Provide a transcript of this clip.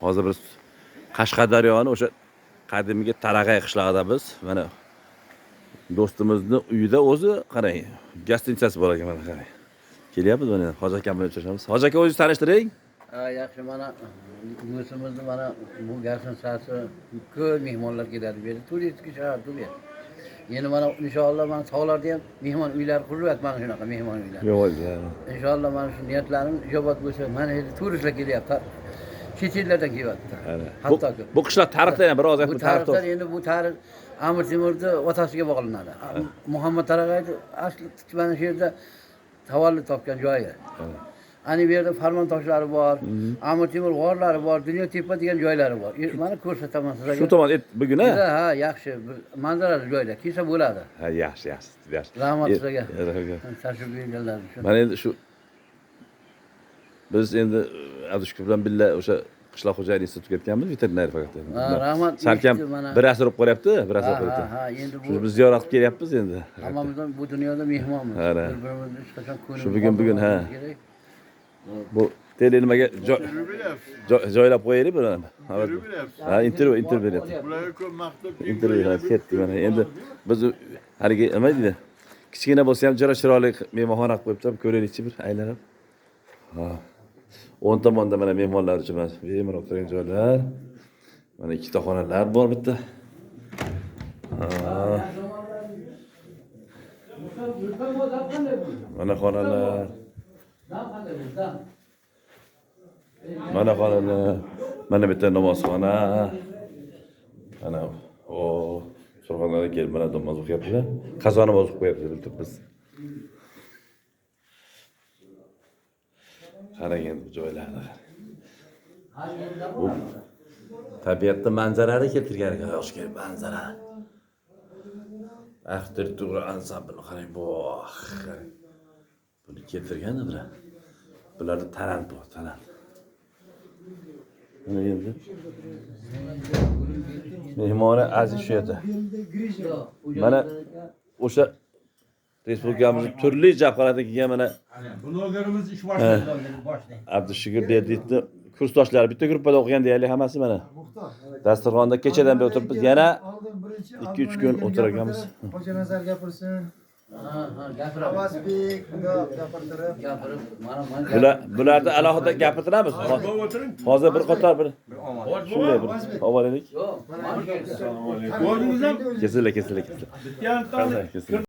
Hozir biz Qashqadaryoni o'sha qadimgi Tarag'ay qishlog'ida biz. Mana do'stimizni uyida o'zi qarang, gostinitsasi bor ekan, mana qarang. Kelyapmiz mana, Hoji akam bilan uchrashamiz. Hoji aka, o'zingizni tanishtiring. Ha, yaxshi, mana o'zimizni mana bu gostinitsasi, ko'p mehmonlar keladi bu yerga. Turistik shahar bu yer. Endi mana inshaalloh mana tog'larda ham mehmon uylar qurilyapti, mana shunaqa mehmon uylar. Yo'q. Inshaalloh mana shu niyatlarim ijobat bo'lsa, mana yerda turistlar kelyapti. Chet ellardan kelyapti. Bu, Hattoki. bu qishloq tarixda ham biroz Bu aytib tarix. tarixdan, endi bu tarix Amir Temurni otasiga bog'lanadi. Muhammad Tarag'ayni asli mana shu yerda tavallud topgan joyi. Ana bu yerda farmon toshlari bor, Amir Temur g'orlari bor, Dunyo tepa degan joylari bor. Mana ko'rsataman sizlarga. Shu tomon bugun ha? Juda, ha, yaxshi bir manzarali joylar. Kelsa bo'ladi. Ha, yaxshi, yaxshi, yaxshi. Rahmat sizlarga. Rahmat. Tashrif buyurganlaringiz uchun. Mana endi shu biz endi Abdushukur bilan billa o'sha qishloq xo'jalik institutiga ketganmiz, veterinar fakulteti. Ha, rahmat, Salkam eshitdim mana. bir asr bo'lib qolyapti, bir asr Ha, bo'lib ha, qolyapti. ha, endi Shu bu biz ziyorat qilib kelyapmiz endi. hammamiz ham bu dunyoda mehmonmiz. Ha, ha. Bir-birimizni hech qachon ko'ngil Shu bugun, ha. kerak. Bu tele nimaga joylab qo'yaylik buni. Ha, intervyu beryapti. Bularga ko'p maqtab. Intervyu ketdik mana. Endi biz haligi nima deydi? Kichkina bo'lsa ham juda chiroyli mehmonxona qilib qo'yibdi, ko'raylikchi bir aylanib. Ha. O'ng tomonda mana mehmonlar uchun mana bemalol o'tirgan joylar. Mana ikkita xonalar bor bitta. Ha. Mana xonalar. Mana xonalar. Mana bitta namozxona. Mana o Surxondaryodan kelib mana namoz o'qiyaptilar. Qazo namoz o'qib qo'yapti bilib turibmiz. Qarang endi bu joylarni. Bu tabiatda manzarani keltirgan ekan, yoshga manzara. Arxitektura ansambli qarang, bu qarang. Buni keltirgan bular. Bularda talant bor, talant. Mana endi mehmoni aziz shu yerda. Mana o'sha respublikamizning turli jabhalarida kelgan mana Blogerimiz ish boshladi. Abdushukur Berdiyevni kursdoshlari bitta gruppada o'qigan deyarli hammasi mana. Dasturxonda kechadan beri o'tiribmiz. Yana 2-3 kun o'tirar ekanmiz. Hoji Nazar gapirsin. Ha, ha, gapiradi. Avazbek bundoq gapirtirib. Gapirib, mana mana Bularni alohida gapirtiramiz. O'tiring. Hozir bir qator bir shunday bir olaylik. Yo'q, mana shu yerda. O'zingiz ham Kesildi, kesildi, kesildi. bitta Kesildi.